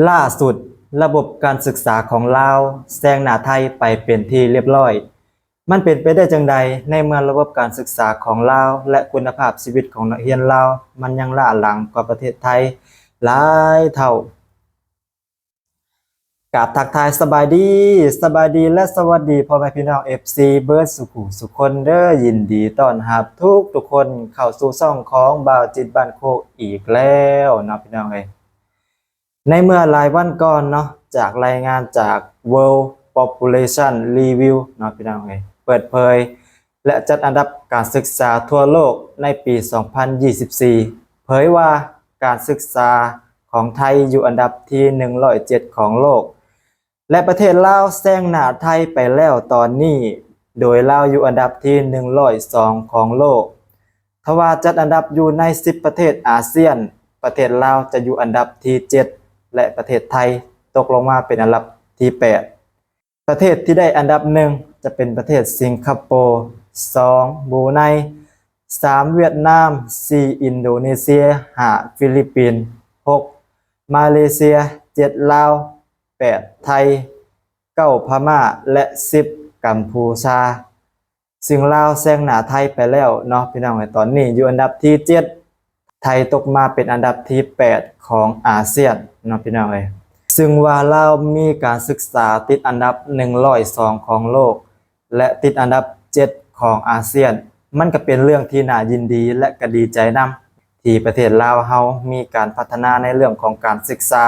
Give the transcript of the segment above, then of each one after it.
ຫຼ້າສຸດ, ລະບົບການສຶກສາຂອງລາວແຊງໜ້າໄທໄປເປັນທີ່ລຽບຮ້ອຍ. ມັນເປັນໄປໄດ້ຈັ່ງໃດ ໃນເມື່ອລະບົບການສຶກສາຂອງລາວ ແລະ ຄຸນນະພາບຊີວິດຂອງນັກຮຽນລາວ ມັນຍັງລ້າຫຼັງກວ່າປະເທດໄທຫຼາຍເທົ່າ? ກາບທັກທາຍສະບາຍດີ, ສະບາຍດີ ແລະ ສະຫວັດດີພໍ່ແມ່ພີ່ນ້ອງ ເອັຟຊີ ເບິດສູ່ຜູ້ສູ່ຄົນເດີ. ຍິນດີຕ້ອນຮັບທຸກໆຄົນເຂົ້າສູ່ຊ່ອງຂອງບ່າວຈິດບ້ານໂຄກອີກແລ້ວເນາະ ພີ່ນ້ອງເອີຍ. ໃນເມື່ອຫຼາຍວັນກ່ອນເນາະ, ຈາກລາຍງານຈາກ World Population Review ເນາະ ພີ່ນ້ອງເອີຍ, ເປີດເຜີຍ ແລະ ຈັດອັນດັບການສຶກສາທົ່ວໂລກໃນປີສອງພັນຊາວສີ່ ເຜີຍວ່າການສຶກສາຂອງໄທຢູ່ອັນດັບທີໜຶ່ງຮ້ອຍເຈັດຂອງໂລກ ແລະ ປະເທດລາວແຊງໜ້າໄທໄປແລ້ວຕອນນີ້, ໂດຍລາວຢູ່ອັນດັບທີໜຶ່ງຮ້ອຍສອງຂອງໂລກ. ຖ້າວ່າຈັດອັນດັບຢູ່ໃນສິບປະເທດອາຊຽນ, ປະເທດລາວຈະຢູ່ອັນດັບທີເຈັດ ແລະ ປະເທດໄທຕົກລົງມາເປັນອັນດັບທີແປດ. ປະເທດທີ່ໄດ້ອັນດັບໜຶ່ງຈະເປັນປະເທດສິງກະໂປ, ສອງ ບຣູໄນ, ສາມ ຫວຽດນາມ, ສີ່ ອິນໂດເນເຊຍ, ຫ້າ ຟີລິບປິນ, ຫົກ ມາເລເຊຍ, ເຈັດ ລາວ, ແປດ ໄທ, ເກົ້າ ພະມ້າ ແລະ ສິບ ກຳພູຊາ. ຊຶ່ງລາວແຊງໜ້າໄທໄປແລ້ວເນາະ ພີ່ນ້ອງເອີຍ, ຕອນນີ້ຢູ່ອັນດັບທີເຈັດ, ໄທຕົກມາເປັນອັນດັບທີແປດຂອງອາຊຽນເນາະ ພີ່ນ້ອງເອີຍ. ຊຶ່ງວ່າລາວມີການສຶກສາຕິດອັນດັບໜຶ່ງຮ້ອຍສອງຂອງໂລກ ແລະ ຕິດອັນດັບເຈັດຂອງອາຊຽນ, ມັນກໍເປັນເລື່ອງທີ່ໜ້າຍິນດີ ແລະ ກໍດີໃຈນຳ ທີ່ປະເທດລາວເຮົາມີການພັດທະນາໃນເລື່ອງຂອງການສຶກສາ.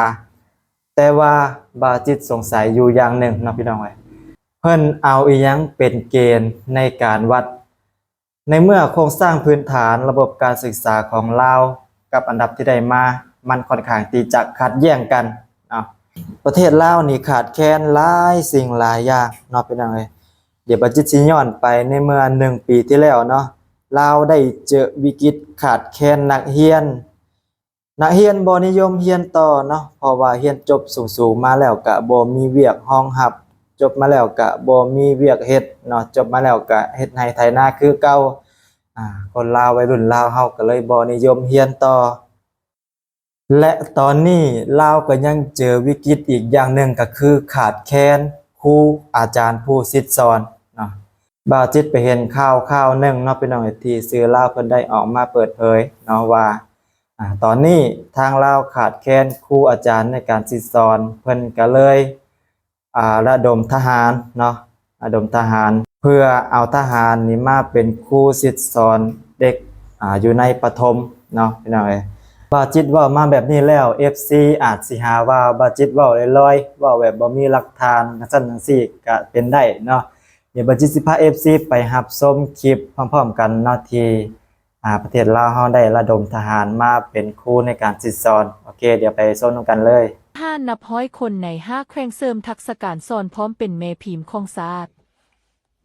ແຕ່ວ່າບ່າວຈິດສົງໄສຢູ່ຢ່າງໜຶ່ງເນາະ ພີ່ນ້ອງເອີຍ, ເພິ່ນເອົາອີ່ຫຍັງເປັນເກນໃນການວັດ? ໃນເມື່ອໂຄງສ້າງພື້ນຖານລະບົບການສຶກສາຂອງລາວກັບອັນດັບທີ່ໄດ້ມາ ມັນຂ້ອນຂ້າງທີ່ຈະຂັດແຍ້ງກັນເນາະ. ປະເທດລາວນີ້ຂາດແຄນຫຼາຍສິ່ງຫຼາຍຢ່າງເນາະ ພີ່ນ້ອງເອີຍ. ດຽວບ່າວຈິດຊິຍ້ອນໄປໃນເມື່ອໜຶ່ງປີທີ່ແລ້ວເນາະ, ລາວໄດ້ເຈີວິກິດຂາດແຄນນັກຮຽນ. ນັກຮຽນບໍ່ນິຍົມຮຽນຕໍ່ເນາະ, ເພາະວ່າຮຽນຈົບສູງໆມາແລ້ວກະບໍ່ມີວຽກຮອງຮັບ, ຈົບມາແລ້ວກະບໍ່ມີວຽກເຮັດເນາະ, ຈົບມາແລ້ວກະເຮັດໄຮ່ໄຖນາຄືເກົ່າ. ອາ ຄົນລາວ ໄວລຸ້ນລາວເຮົາກໍເລີຍບໍ່ນິຍົມຮຽນຕໍ່. ແລະ ຕອນນີ້ລາວກໍຍັງເຈີວິກິດອີກຢ່າງໜຶ່ງ ກໍຄືຂາດແຄນຄູອາຈານຜູ້ສິດສອນເນາະ. ບ່າວຈິດໄປເຫັນຂ່າວຂ່າວໜຶ່ງເນາະ ພີ່ນ້ອງເອີຍ, ທີ່ສື່ລາວເພິ່ນໄດ້ອອກມາເປີດເຜີຍເນາະວ່າ ອາ ຕອນນີ້ທາງລາວຂາດແຄນຄູອາຈານໃນການສິດສອນ, ເພິ່ນກໍເລີຍ ອາ ລະດົມທະຫານເນາະ, ລະດົມທະຫານເພື່ອເອົາທະຫານນີ້ມາເປັນຄູສິດສອນເດັກ ອາ ຢູ່ໃນປະຖົມເນາະ ພີ່ນ້ອງເອີຍ. ບ່າວຈິດເວົ້າມາແບບນີ້ແລ້ວ ເອັຟຊີ ອາດຊິຫາວ່າບ່າວຈິດເວົ້າລອຍໆ, ເວົ້າແບບບໍ່ມີຫຼັກຖານ ຈັ່ງຊັ້ນຈັ່ງຊີ້ກໍເປັນໄດ້ເນາະ. ດຽວບ່າວຈິດຊິພາ ເອັຟຊີ ໄປຮັບຊົມຄລິບພ້ອມໆກັນເນາະ ທີ່ ອາ ປະເທດລາວເຮົາໄດ້ລະດົມທະຫານມາເປັນຄູໃນການສິດສອນ. ໂອເຄ, ດຽວໄປຊົມນຳກັນເລີຍ. ທະຫານນັບຮ້ອຍຄົນໃນຫ້າແຂວງເສີມທັກສະການສອນພ້ອມເປັນແມ່ພິມຂອງຊາດ.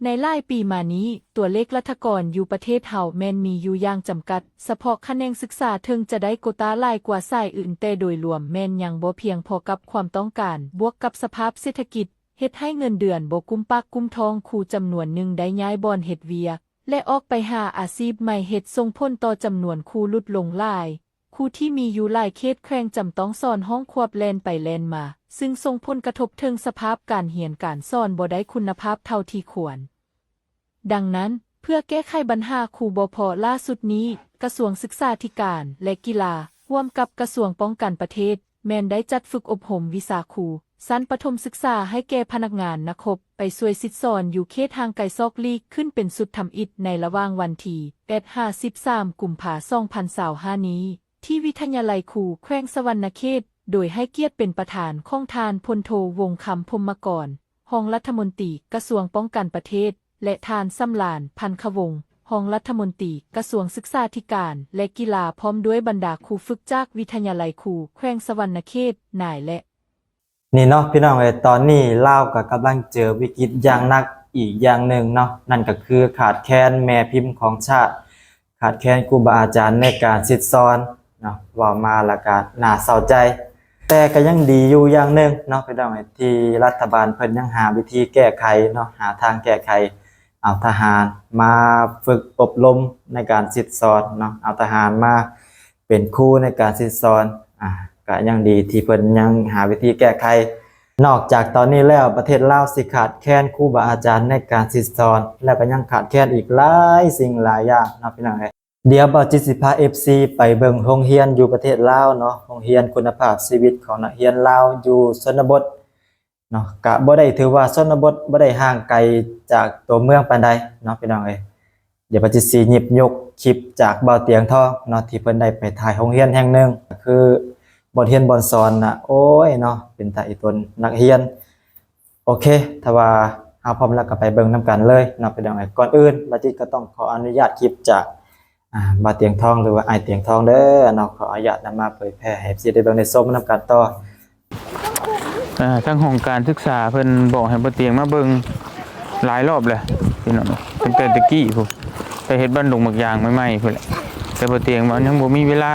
ໃນຫຼາຍປີມານີ້, ຕົວເລກລັດຖະກອນຢູ່ປະເທດເຮົາແມ່ນມີຢູ່ຢ່າງຈຳກັດ, ສະເພາະຂະແໜງສຶກສາເຖິງຈະໄດ້ໂກຕາຫຼາຍກວ່າສາຍອື່ນ, ແຕ່ໂດຍລວມແມ່ນຍັງບໍ່ພຽງພໍກັບຄວາມຕ້ອງການ, ບວກກັບສະພາບເສດຖະກິດ ເຮັດໃຫ້ເງິນເດືອນບໍ່ກຸ້ມປາກກຸ້ມທ້ອງ, ຄູຈຳນວນໜຶ່ງໄດ້ຍ້າຍບ່ອນເຮັດວຽກ ແລະ ອອກໄປຫາອາຊີບໃໝ່, ເຮັດສົ່ງຜົນຕໍ່ຈຳນວນຄູຫຼຸດລົງຫຼາຍ. ຄູທີ່ມີຢູ່ຫຼາຍເຂດແຂວງຈຳຕ້ອງສອນຫ້ອງຄວບແລ່ນໄປແລ່ນມາ, ຊຶ່ງສົ່ງຜົນກະທົບເຖິງສະພາບການຮຽນການສອນບໍ່ໄດ້ຄຸນນະພາບເທົ່າທີ່ຄວນ. ດັ່ງນັ້ນ, ເພື່ອແກ້ໄຂບັນຫາຄູບໍ່ພໍ, ຫຼ້າສຸດນີ້ ກະຊວງສຶກສາທິການ ແລະ ກິລາ ຮ່ວມກັບກະຊວງປ້ອງກັນປະເທດ ແມ່ນໄດ້ຈັດຝຶກອົບຮົມວິຊາຄູ ຊັ້ນປະຖົມສຶກສາໃຫ້ແກ່ພະນັກງານນັກຮົບ ໄປຊ່ວຍສິດສອນຢູ່ເຂດຫ່າງໄກສອກຫຼີກຂຶ້ນເປັນຊຸດທຳອິດໃນລະຫວ່າງວັນທີເອັດຫາສິບສາມກຸມພາສອງພັນຊາວຫ້ານີ້ ທີ່ວິທະຍາໄລຄູແຂວງສະຫວັນນະເຂດ, ໂດຍໃຫ້ກຽດເປັນປະທານຂອງທ່ານ ພົນໂທ ວົງຄຳ ພົມມະກອນ ຮອງລັດຖະມົນຕີກະຊວງປ້ອງກັນປະເທດ ແລະ ທ່ານ ສຳລານ ພັນຄະວົງ ຮອງລັດຖະມົນຕີກະຊວງສຶກສາທິການ ແລະ ກິລາ ພ້ອມດ້ວຍບັນດາຄູຝຶກຈາກວິທະຍາໄລຄູແຂວງສະຫວັນນະເຂດ ນາຍ ແລະ ນີ້ເນາະ ພີ່ນ້ອງເອີຍ, ຕອນນີ້ລາວກໍກຳລັງເຈີວິກິດຢ່າງໜັກອີກຢ່າງໜຶ່ງເນາະ, ນັ້ນກໍຄືຂາດແຄນແມ່ພິມຂອງຊາດ, ຂາດແຄນຄູບາອາຈານໃນການສິດສອນເນາະ. ເວົ້າມາແລ້ວກໍໜ້າເສົ້າໃຈ, ແຕ່ກໍຍັງດີຢູ່ຢ່າງໜຶ່ງເນາະ ພີ່ນ້ອງເອີຍ, ທີ່ລັດຖະບານເພິ່ນຍັງຫາວິທີແກ້ໄຂເນາະ, ຫາທາງແກ້ໄຂ, ເອົາທະຫານມາຝຶກອົບຮົມໃນການສິດສອນເນາະ, ເອົາທະຫານມາເປັນຄູໃນການສິດສອນ. ອາ ກະຍັງດີທີ່ເພິ່ນຍັງຫາວິທີແກ້ໄຂ. ນອກຈາກຕອນນີ້ແລ້ວ ປະເທດລາວຊິຂາດແຄນຄູບາອາຈານໃນການສິດສອນ ແລ້ວກະຍັງຂາດແຄນອີກຫຼາຍສິ່ງຫຼາຍຢ່າງເນາະ ພີ່ນ້ອງເອີຍ. ດຽວບ່າວຈິດຊິພາເອັຟຊີໄປເບິ່ງໂຮງຮຽນຢູ່ປະເທດລາວເນາະ, ໂຮງຮຽນຄຸນນະພາບຊີວິດຂອງນັກຮຽນລາວຢູ່ຊົນນະບົດເນາະ, ກະບໍ່ໄດ້ຖືວ່າຊົນນະບົດ ບໍ່ໄດ້ຫ່າງໄກຈາກຕົວເມືອງປານໃດເນາະ ພີ່ນ້ອງເອີຍ. ດຽວບ່າວຈິດຊິຫຍິບຍົກຄລິບຈາກບ່າວຕຽງທອງເນາະ ທີ່ເພິ່ນໄດ້ໄປຖ່າຍໂຮງຮຽນແຫ່ງໜຶ່ງ ກະຄືບ່ອນຮຽນບ່ອນສອນນະ ໂອ້ຍເນາະ ເປັນຕາອີຕົນນັກຮຽນ. ໂອເຄ ຖ້າວ່າເຮົາພ້ອມແລ້ວກໍໄປເບິ່ງນຳກັນເລີຍເນາະ ພີ່ນ້ອງເອີຍ. ກ່ອນອື່ນ ບ່າວຈິດກໍຕ້ອງຂໍອະນຸຍາດຄລິບຈາກ ອ່າ ບ່າວຕຽງທອງ ຫຼືວ່າອ້າຍຕຽງທອງເດີເນາະ, ຂໍອະນຸຍາດນຳມາເຜີຍແຜ່ໃຫ້ເອັຟຊີໄດ້ເບິ່ງໄດ້ຊົມນຳກັນຕໍ່. ເອີ ທາງຫ້ອງການສຶກສາເພິ່ນບອກໃຫ້ບ່າວຕຽງມາເບິ່ງຫຼາຍລອບແລ້ວ ພີ່ນ້ອງ, ຕັ້ງແຕ່ແຕ່ກີ້ພຸ້ນ ໄປເຮັດບ້ານດົງໝາກຢາງໃໝ່ໆພຸ້ນແຫຼະ, ແຕ່ບ່າວຕຽງວ່າຍັງບໍ່ມີເວລາ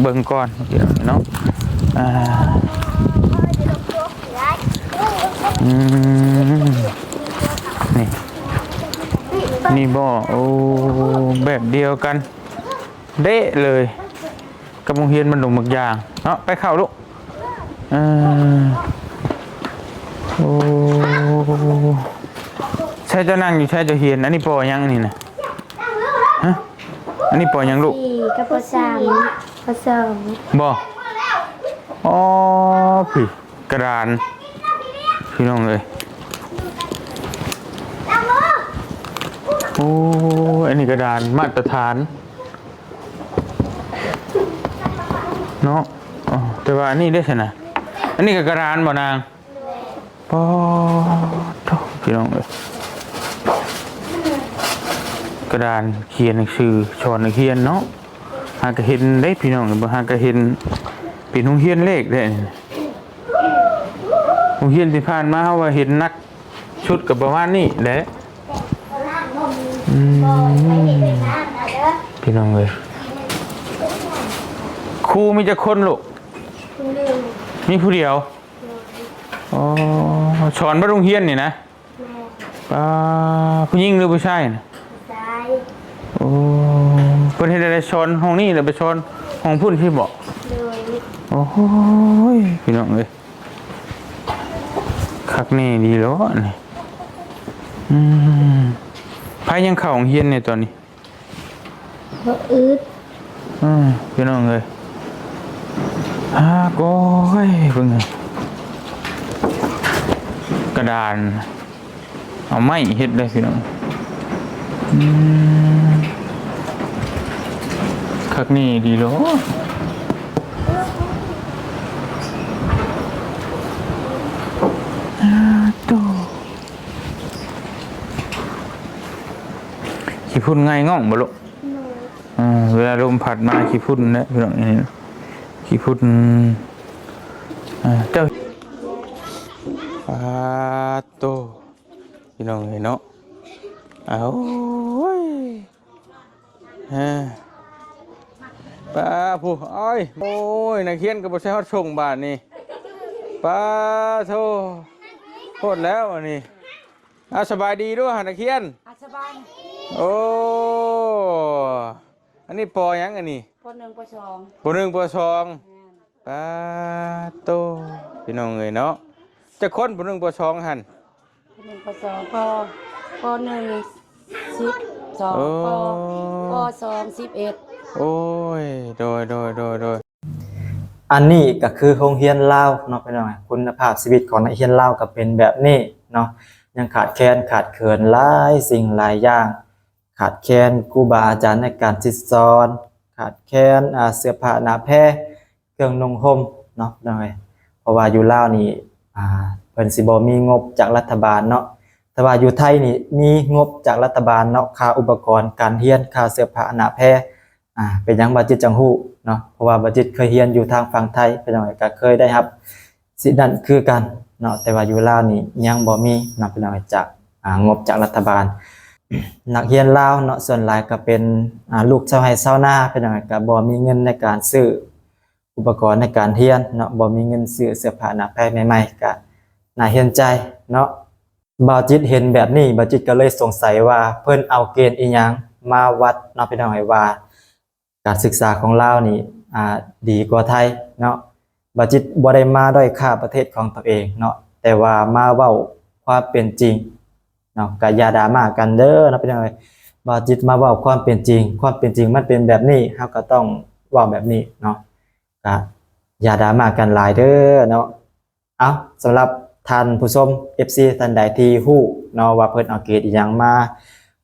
ເບິ່ງກ່ອນ ພີ່ນ້ອງເນາະ. ອ່າ ອືມ ນີ້ ນີ້ບໍ່? ໂອ້ ແບບດຽວກັນເດະເລີຍກັບໂຮງຮຽນບ້ານດົງໝາກຢາງເນາະ. ໄປເຂົ້າລູກ. ເອີ ໂອ້ ໃສເຈົ້ານັ່ງຢູ່ໃສ ເຈົ້າຮຽນ? ອັນນີ້ ປໍ ຫຍັງອັນນີ້ນະ? ຮະ? ອັນນີ້ ປໍ ຫຍັງລູກ? ສີ່ກັບ ປໍ ສາມ ປໍ ສອງ ບໍ່? ອໍ ພີ້ ກະດານ ພີ່ນ້ອງເອີຍ. ໂອ້ຍ ອັນນີ້ກະດານມາດຕະຖານເນາະ. ອໍ ແຕ່ວ່າອັນນີ້ເດ້ຊັ້ນນະ? ອັນນີ້ກໍກະດານບໍ່ນາງ? ປາໂທ້ ພີ່ນ້ອງເອີຍ, ກະດານຂຽນໜັງສືສອນນັກຮຽນເນາະ. ຫາກະເຫັນເດ້ພີ່ນ້ອງ, ບໍ່ຫາກະເຫັນເປັນໂຮງຮຽນເລກເດ້. ໂຮງຮຽນທີ່ຜ່ານມາເຮົາວ່າເຫັນໜັກສຸດກໍປະມານນີ້ແຫຼະ. ອືມ ພີ່ນ້ອງເອີຍ, ຄູມີຈັກຄົນລູກ? ຄົນໜຶ່ງ. ມີຜູ້ດຽວ? ໂດຍ. ອໍ ສອນຢູ່ໂຮງຮຽນນີ້ນະ? ແມ່ນ. ອ່າ ຜູ້ຍິງຫຼືຜູ້ຊາຍນະ? ຜູ້ຊາຍ. ໂອ້ ເພິ່ນເຮັດໃດ ສອນຫ້ອງນີ້ແລ້ວໄປສອນຫ້ອງພຸ້ນຊີ້ບໍ? ໂດຍ. ໂອ້ຍ ພີ່ນ້ອງເອີຍ, ຄັກແນ່ດີເນາະນີ້. ອືມ ໃຜຍັງເຂົ້າໂຮງຮຽນໃນຕອນນີ້? ບໍ່ອຶດ. ອືມ ພີ່ນ້ອງເອີຍ, ຫາກ ໂອ້ຍ ເບິ່ງ ກະດານ ເອົາໄມ້ເຮັດເດ້ພີ່ນ້ອງ. ອືມ ຄັກແນ່ດີເນາະ. ອາ ໂຕ ຂີ້ຝຸ່ນໄງ່ງ່ອງບໍ່ລູກ? ໂດຍ. ເອີ ເວລາລົມພັດມາຂີ້ຝຸ່ນແຫຼະພີ່ນ້ອງ, ຂີ້ຝຸ່ນ. ເອີ ເຈົ້າ ປາໂຕ ພີ່ນ້ອງເອີຍເນາະ. ເອົາ ໂອ້ຍ ເອີ ປາ ຜູ້ ໂອ້ຍ ໂອ້ຍ ນັກຮຽນກໍບໍ່ໃສ່ຮອດສົ່ງບາດນີ້. ປາໂທ້ ໂພດແລ້ວອັນນີ້. ອ່າ ສະບາຍດີດູຫານັກຮຽນ. ອ່າ ສະບາຍ. ໂອ້ ອັນນີ້ ປໍ ຫຍັງອັນນີ້? ປໍ ໜຶ່ງ ປໍ ສອງ. ປໍ ໜຶ່ງ ປໍ ສອງ. ແມ່ນ. ປາໂຕ ພີ່ນ້ອງເອີຍເນາະ, ຈັກຄົນ ປໍ ໜຶ່ງ ປໍ ສອງຫັ້ນ? ປໍ ໜຶ່ງ ປໍ ສອງ ປໍ ໜຶ່ງ ສິບສອງ. ໂອ້ ປໍ ສອງ ສິບເອັດ. ໂອ້ຍ ໂດຍ ໂດຍ ໂດຍ ໂດຍ. ອັນນີ້ກໍຄືໂຮງຮຽນລາວເນາະ ພີ່ນ້ອງ, ຄຸນນະພາບຊີວິດຂອງນັກຮຽນລາວກໍເປັນແບບນີ້ເນາະ, ຍັງຂາດແຄນຂາດເຂີນຫຼາຍສິ່ງຫຼາຍຢ່າງ, ຂາດແຄນຄູບາອາຈານໃນການສິດສອນ, ຂາດແຄນ ອ່າ ເສື້ອຜ້າໜ້າແພ, ເຄື່ອງນຸ່ງຫົ່ມເນາະ ພີ່ນ້ອງເອີຍ. ເພາະວ່າຢູ່ລາວນີ້ ອ່າ ເພິ່ນຊິບໍ່ມີງົບຈາກລັດຖະບານເນາະ, ແຕ່ວ່າຢູ່ໄທນີ້ມີງົບຈາກລັດຖະບານເນາະ, ຄ່າອຸປະກອນການຮຽນ, ຄ່າເສື້ອຜ້າໜ້າແພ. ອ່າ ເປັນຫຍັງບ່າວຈິດຈັ່ງຮູ້ເນາະ? ເພາະວ່າບ່າວຈິດເຄີຍຮຽນຢູ່ທາງຝັ່ງໄທ ພີ່ນ້ອງເອີຍ, ກໍເຄີຍໄດ້ຮັບສິດນັ້ນຄືກັນເນາະ, ແຕ່ວ່າຢູ່ລາວນີ້ຍັງບໍ່ມີເນາະ ພີ່ນ້ອງເອີຍ, ຈາກ ອ່າ ງົບຈາກລັດຖະບານ. ນັກຮຽນລາວເນາະ ສ່ວນຫຼາຍກໍເປັນ ອ່າ ລູກຊາວໄຮ່ຊາວນາ ພີ່ນ້ອງເອີຍ, ກໍບໍ່ມີເງິນໃນການຊື້ອຸປະກອນໃນການຮຽນເນາະ, ບໍ່ມີເງິນຊື້ເສື້ອຜ້າໜ້າແພໃໝ່ໆ, ກໍໜ້າເຫັນໃຈເນາະ. ບ່າວຈິດເຫັນແບບນີ້ ບ່າວຈິດກໍເລີຍສົງໄສວ່າ ເພິ່ນເອົາເກນອີ່ຫຍັງມາວັດເນາະ ພີ່ນ້ອງເອີຍ, ວ່າການສຶກສາຂອງລາວນີ້ ອ່າ ດີກວ່າໄທເນາະ. ບ່າວຈິດບໍ່ໄດ້ມາດ້ອຍຄ່າປະເທດຂອງຕົວເອງເນາະ, ແຕ່ວ່າມາເວົ້າຄວາມເປັນຈິງເນາະ. ກະຢ່າດຣາມາກັນເດີເນາະ ພີ່ນ້ອງເອີຍ. ບ່າວຈິດມາເວົ້າຄວາມເປັນຈິງ, ຄວາມເປັນຈິງມັນເປັນແບບນີ້, ເຮົາກໍຕ້ອງເວົ້າແບບນີ້ເນາະ. ກະຢ່າດຣາມາກັນຫຼາຍເດີເນາະ. ເອົາ, ສຳລັບທ່ານຜູ້ຊົມ ເອັຟຊີ ທ່ານໃດທີ່ຮູ້ເນາະວ່າເພິ່ນເອົາເກດອີ່ຫຍັງມາ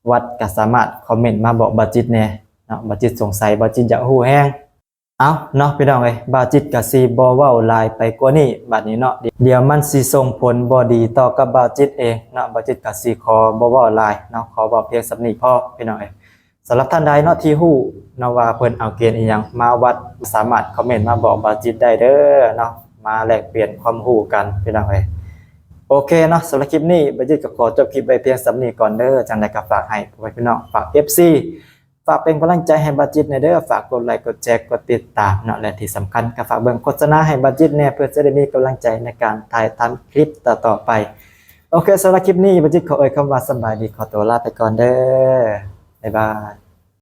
ວັດ ກໍສາມາດຄອມເມັນມາບອກບ່າວຈິດແດ່ເນາະ. ບ່າວຈິດສົງໄສ, ບ່າວຈິດຢາກຮູ້ແຮງ. ເອົາເນາະ ພີ່ນ້ອງເອີຍ, ບ່າວຈິດກໍຊິບໍ່ເວົ້າຫຼາຍໄປກວ່ານີ້ບາດນີ້ເນາະ, ດ- ດຽວມັນຊິສົ່ງຜົນບໍ່ດີຕໍ່ກັບບ່າວຈິດເອງເນາະ. ບ່າວຈິດກໍຊິຂໍບໍ່ເວົ້າຫຼາຍເນາະ, ຂໍເວົ້າພຽງສ່ຳນີ້ພໍ ພີ່ນ້ອງເອີຍ. ສຳລັບທ່ານໃດເນາະທີ່ຮູ້ເນາະວ່າເພິ່ນເອົາເກນອີ່ຫຍັງມາວັດ, ສາມາດຄອມເມັນມາບອກບ່າວຈິດໄດ້ເດີເນາະ, ມາແລກປ່ຽນຄວາມຮູ້ກັນ ພີ່ນ້ອງເອີຍ. ໂອເຄເນາະ, ສຳລັບຄລິບນີ້ບ່າວຈິດກໍຂໍຈົບຄລິບໄວ້ພຽງສ່ຳນີ້ກ່ອນເດີ. ຈັ່ງໃດກໍຝາກໃຫ້ພໍ່ແມ່ພີ່ນ້ອງ, ຝາກ ເອັຟຊີ ຝາກເປັນກຳລັງໃຈໃຫ້ບ່າວຈິດແດ່ເດີ, ຝາກກົດໄລ ກົດແຊ ກົດຕິດຕາມເນາະ, ແລະທີ່ສຳຄັນກໍຝາກເບິ່ງໂຄສະນາໃຫ້ບ່າວຈິດແດ່ ເພື່ອຈະໄດ້ມີກຳລັງໃຈໃນການຖ່າຍທຳຄລິບຕໍ່ໆໄປ. ໂອເຄ, ສຳລັບຄລິບນີ້ບ່າວຈິດຂໍເອີ່ຍຄຳວ່າສະບາຍດີ, ຂໍຕົວລາໄປກ່ອນເດີ. ບາຍບາຍ.